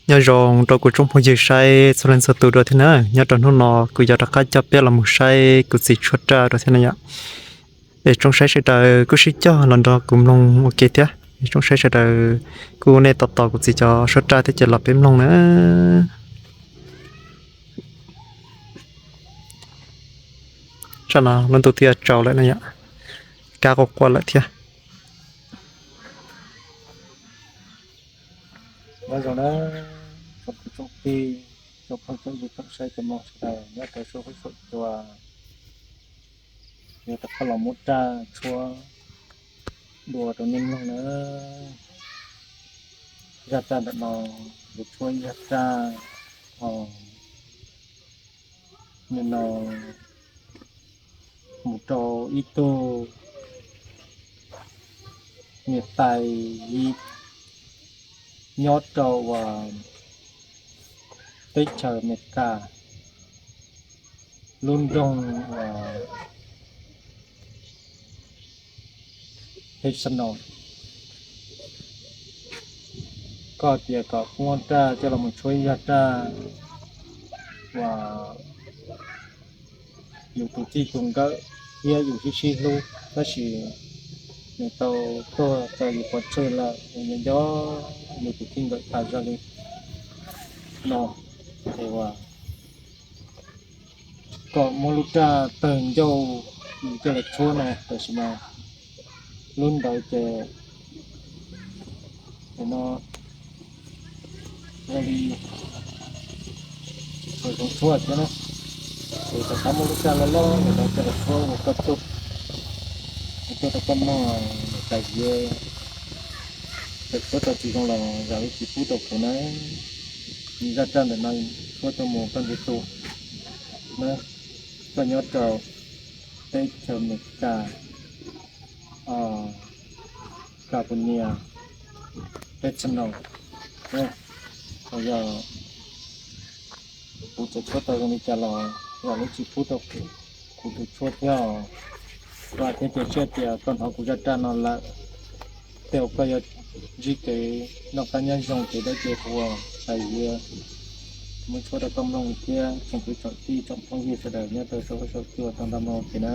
Nyob zoo rau kuv tsoom phooj ywg saib txhua leej txhua tus dua thiab na. Nyob rau hnub no kuv yuav rov qab coj peb los mus saib kuv txiv tshuab raj dua thiab na yom. Es tsoom saib sawv daws kuj sib cog los nrog kuv mloog ua ke thiab. Es tsoom saib sawv daws kuj nej tos tos kuv txiv cov tshuab raj thiab ces los peb mloog na. Tsam no lub ntuj twb yuav tsaus lawm na yom, kab quaj quaj lawm thiab. Nyob zoo na, tsoom kwv tsoom tij, tsoom phooj tsoom ywg tsoom saib tsoom mloog sawv daws nyob rau saum huab saum cua, yuav rov qab los muab raj tshuab dua rau nej mloog na. Zaj raj ntawm no, kuv tshuab ib zaj raj, o, nim no mus rau ib tug niam tais nyob rau teb chaws Amelikas, lub nroog uas Fresno. Koj tias kom muab raj coj los mus tshuab ib zaj raj uas yus tus txij tus nkawm thiab yus sib sib hlub, tab sis nws tau tuag txog yus pov tseg lawm, nws nco nco yus tus txij nkawm tas zog li no. Es uas kom muab lub raj tawg ncauj coj los tshuab no, tam sim no lub ntawd ces no ua li tsis tshua zoo tshuab thiab na. Ces rov qab muab lub raj loj loj ntawm no coj los tshuab ua koj tuaj, ua tuaj rau koj noj, niam tais Yiav, txawm tshuab tau tsis zoo los zam lub txim pub rau kuv na. Zaj raj ntawm no tshuab tuaj mus koj ntiv tus na, koj nyob rau teb chaws Amelikas, California, Fresno, yog kuv txawm tshuab tau zoo li cas los zam lub txim pub rau kuv tus tshuab thiab os. Vam thiab cia siab tias koj hnov kuv zaj raj no lawm, tej uas koj yuav ntsib kev noj qab nyob zoo, kev dawb cev ua tais Yiav muab tshuab rau koj mloog thiab tsoom kwv tsoom tij tsoom phooj ywg sawv daws nyob rau saum huab saum cua tau nrog mloog ua ke na.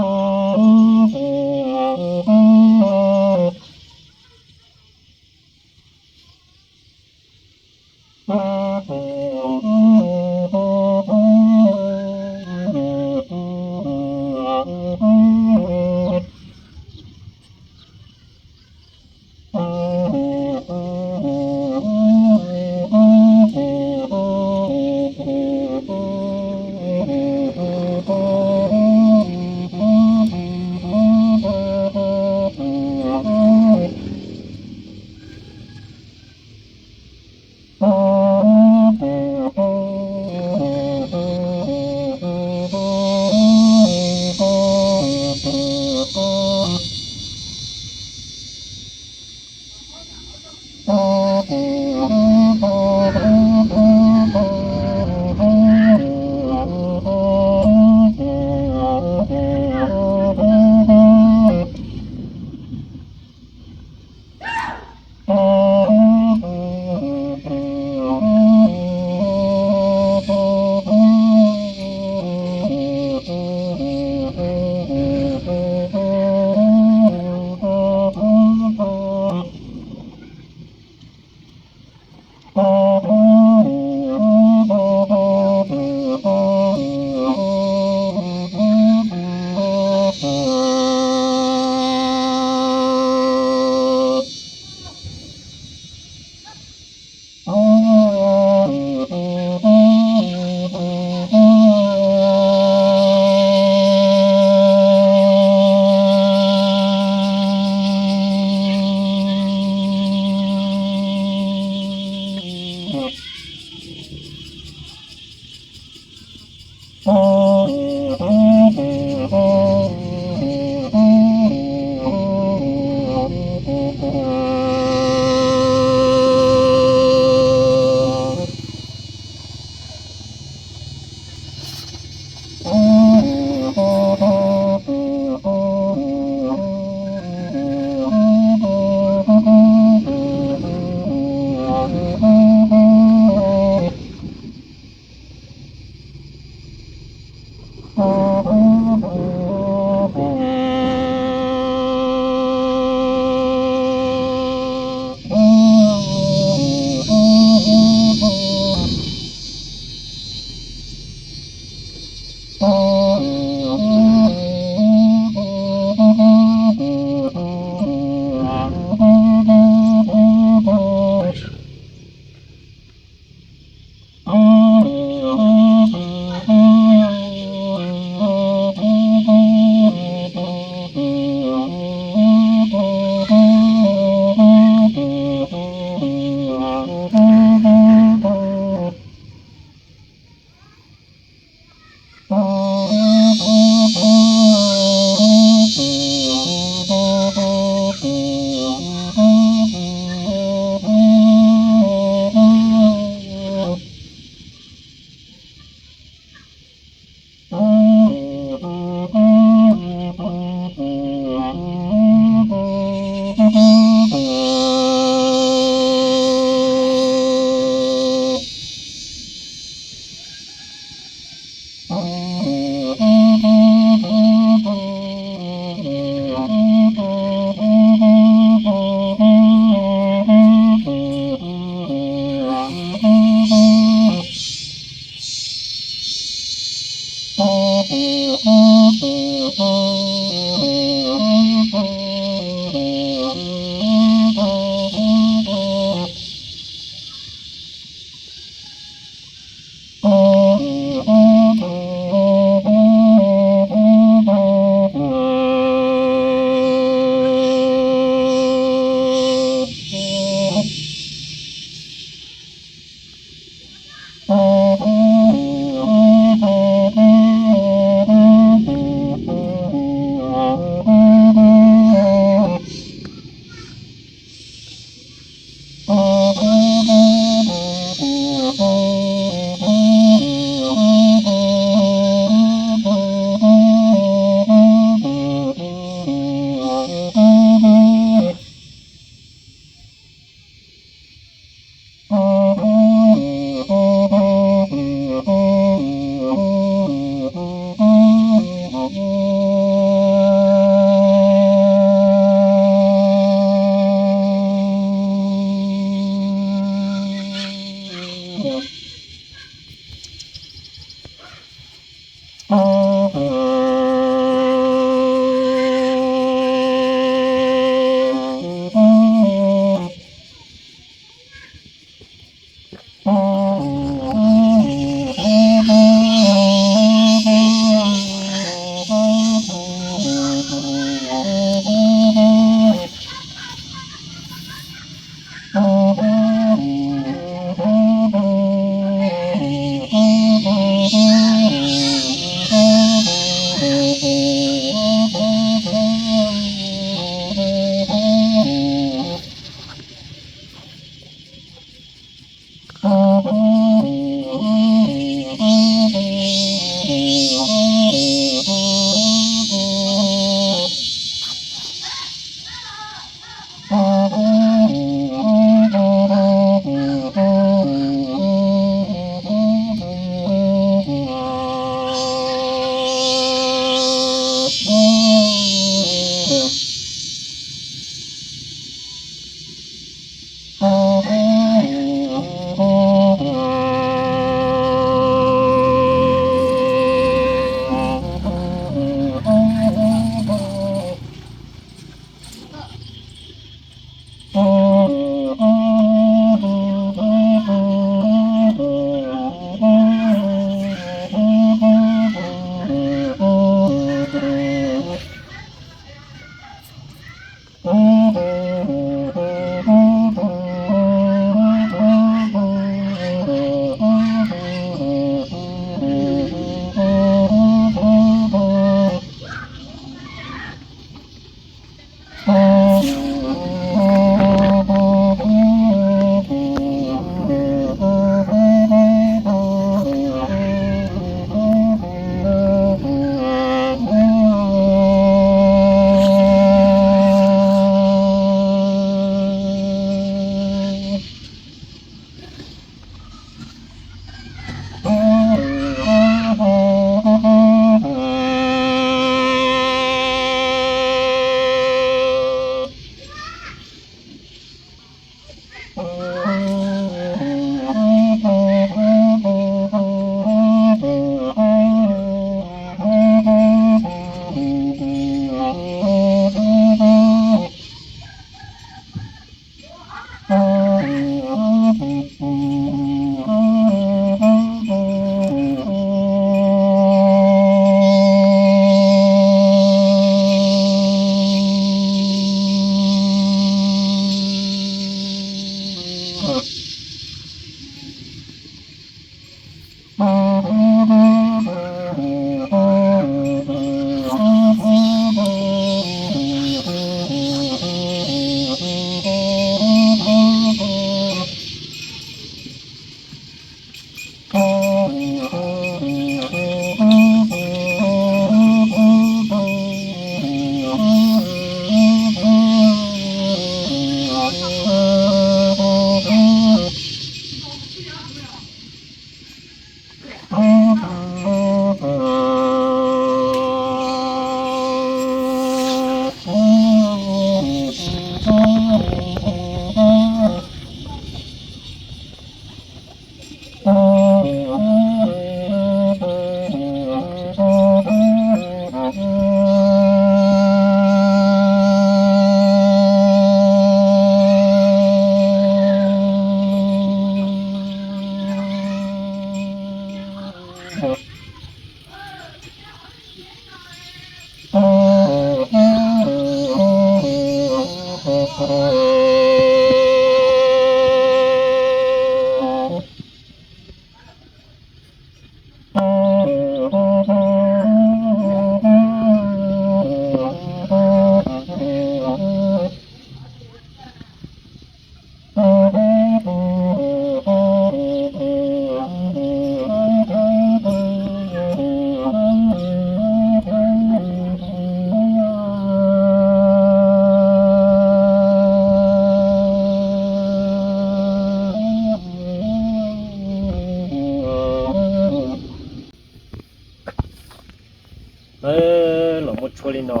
Li no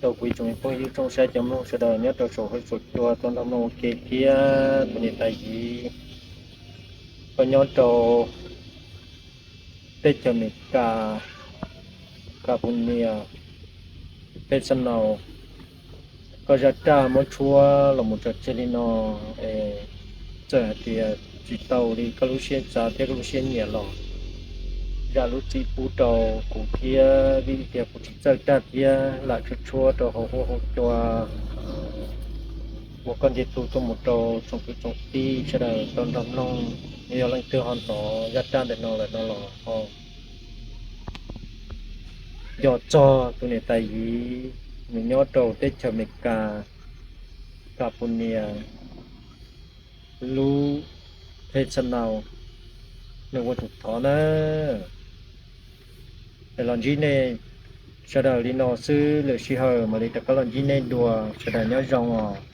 rau kuv ib tsoom phooj ywg tsoom saib cov mloog sawv daws nyob rau saum huab saum cua tau nrog mloog ua ke thiab tus niam tais Yiv, koj nyob rau teb chaws Amelikas, California, Fresno, koj zaj raj muab tshuab los mus tso tseg li no es txawm hais tias tsis tau li koj lub siab xav thiab koj lub siab nyiam los zam lub txim pub rau kuv thiab, vim tias kuv tsis txawj raj thiab lam tshuab tshuab rau hauv huab hauv cua ua koj nce tu tuaj mus rau tsoom kwv tsoom tij sawv daws tau nrog mloog. Yog leej twg ho hnov zaj raj ntawm no lawm no los ho nco txog tus niam tais Yiv, nws nyob rau teb chaws Amelikas, California, lub Fresno, nws ua tus thov na. Es los ntsib nej sawv daws li no xwb, lwm sij hawm mam li rov qab los ntsib nej dua, sawv daws nyob zoo os.